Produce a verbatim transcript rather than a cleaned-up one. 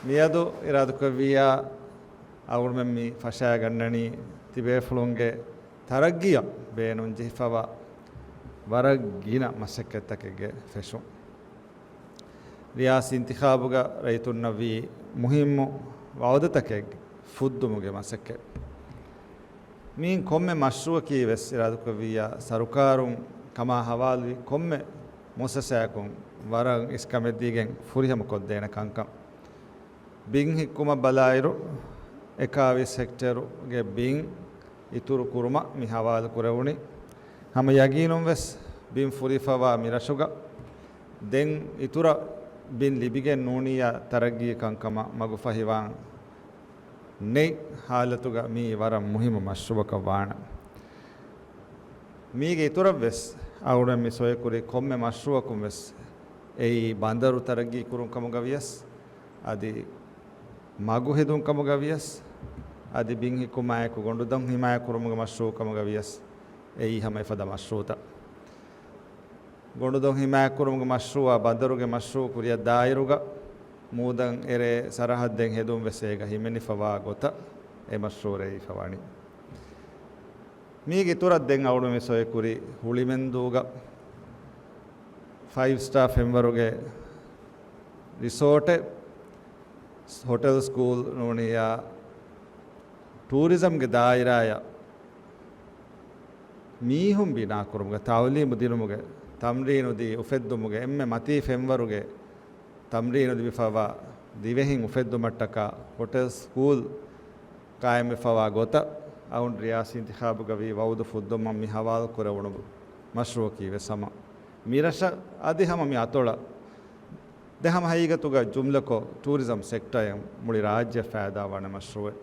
މިއަދު އިރާދަކުރެއްވިއްޔާ އަޅުގަނޑުމެން މި ފަށާގަންނަނީ ތިބޭފުޅުންގެ ތަރައްގީއަށް ބޭނުންޖެހިފަވާ ވަރަށް ގިނަ މަސައްކަތްތަކެއްގެ ފެށުން. ރިޔާސީ އިންތިޚާބުގަ ރައްޔިތުންނަށްވީ މުހިއްމު ވައުދުތަކެއް ފުއްދުމުގެ މަސައްކަތް. މިއިން ކޮންމެ މަޝްރޫއަކީ ވެސް އިރާދަކުރެއްވިއްޔާ ސަރުކާރުން ކަމާ ހަވާލުވި ކޮންމެ މުއައްސަސާއަކުން ވަރަށް އިސްކަމެއްދީގެން ފުރިހަމަކޮށްދޭނެ ކަންކަން. ބިން ހިއްކުމަށް ބަލާއިރު، އެކާވީސް ހެކްޓޭރުގެ ބިން އިތުރު ކުރުމަށް މި ހަވާލު ކުރެވުނީ. ހަމަ ޔަގީނުން ވެސް ބިން ފުރިފަވާ މި ރަށުގަ ދެން އިތުރަށް ބިން ލިބިގެން ނޫނިއްޔާ ތަރައްގީ ކަންކަމަށް މަގުފަހިވާން ނެތް ހާލަތުގަ މިއީ ވަރަށް މުހިއްމު މަޝްރޫއަކަށް ވާނެ. މީގެ އިތުރަށް ވެސް އަޅުގަނޑު މި ސޮއެކުރި ކޮންމެ މަޝްރޫއަކުން ވެސް އެއީ ބަނދަރު ތަރައްގީ ކުރުން ކަމުގަ ވިޔަސް، އަދި މަގު ހެދުން ކަމުގަ ވިޔަސް، އަދި ބިން ހިއްކުމާއެކު ގޮނޑުދޮށް ހިމާޔަތް ކުރުމުގެ މަޝްރޫއު ކަމުގަ ވިޔަސް، އެއީ ހަމަ އެފަދަ މަޝްރޫއުތައް. ގޮނޑުދޮށް ހިމާޔަތްކުރުމުގެ މަޝްރޫއާ ބަނދަރުގެ މަޝްރޫއު ކުރިއަށް ދާއިރުގަ، މޫދަށް އެރޭ ސަރަހައްދެއް ހެދުން ވެސް އޭގަ ހިމެނިފަވާ ގޮތަށް އެ މަޝްރޫއު ރޭވިފަ ވަނީ. މީގެ އިތުރަށް ދެން އަޅުގަނޑު މި ސޮއެކުރި ހުޅިމެންދޫގަ ފައިވް ސްޓާ ފެންވަރުގެ ރިސޯޓެއް، ހޮޓެލް ސްކޫލް ނޫނިއްޔާ ޓޫރިޒަމްގެ ދާއިރާއަށް މީހުން ބިނާކުރުމުގެ، ތައުލީމު ދިނުމުގެ، ތަމްރީނު ދީ އުފެއްދުމުގެ އެންމެ މަތީ ފެންވަރުގެ ތަމްރީނު ލިބިފަވާ ދިވެހިން އުފެއްދުމަށްޓަކާ ހޮޓެލް ސްކޫލް ޤާއިމްވެފަވާ ގޮތަށް އަޅުގަނޑު ރިޔާސީ އިންތިޚާބުގަ ވީ ވައުދު ފުއްދުމަށް މި ހަވާލު ކުރެވުނު މަޝްރޫއަކީ ވެސް ހަމަ މިރަށަށް އަދި ހަމަ މި އަތޮޅަށް ދެ ހަމަ ހަގީގަތުގަ ޖުމްލަކޮށް ޓޫރިޒަމް ސެކްޓަރއިން މުޅި ރާއްޖެ ފައިދާ ވާނެ މަޝްރޫއެއް.